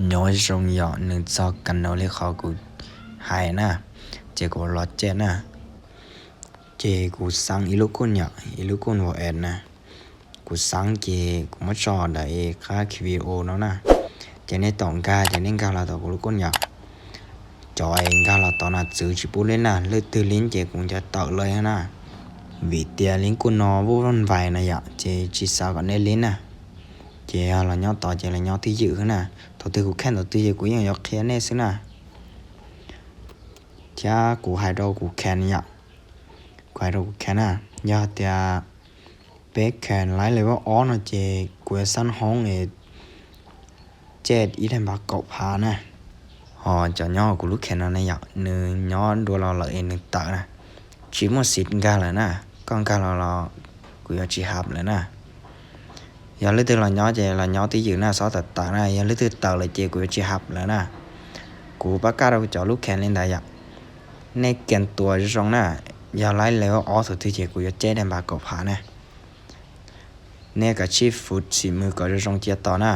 Nyob zoo yom, nws txog kas no li qhov kuv hais na, ces kuv los caj na, ces kuv xav ib lub kuj yom, ib lub kuj npau es na. Kuv xav ces kuv muab tso ntawm qab video no na, ces nej tom nkag ces nej nkag los tom kuv lub kuj yom. Cov es nkag los tom no txwv tsis pub lib na, leej twg lib ces kuv nco tawm lawm na. Vim tias lib kuj no vuj vaj npais na yom, ces tsis xav kom nej lib na. Ces yog los nyob tod ces los nyob twj ywm xwb na. Thaum twg kuv kheej thaum twg ces kuv yeej yuav qhia nej xwb na. Thiab kuv hais rau kuv kheej yom, kuv hais rau kuv kheej na, yog tias peb kheej laib level ob no ces kuv yuav xab hoob es caj ib daim npav kaum phav na. Ho cov nyob kuv lub kheej no ne yom, nws nyob dua los lawm es nws tawm na, tsis muaj xim nkag lawm na. Koj nkag los los kuv yuav tsis hab lawm na. Yog leej twg los nyob ces los nyob twj ywm na, txhob tawm tawm na. Yog leej twg tawm lawm ces kuv yuav tsis hab lawm na. Kuv pab kaj rau cov lub kheej li ntawd yom. Nej kiag tuas zoo zoo na, yog laib level ob thaum twg ces kuv yuav caj daim npav kaum phav na. Nej kav tsij fuv xim mws kom zoo zoo cia tos na.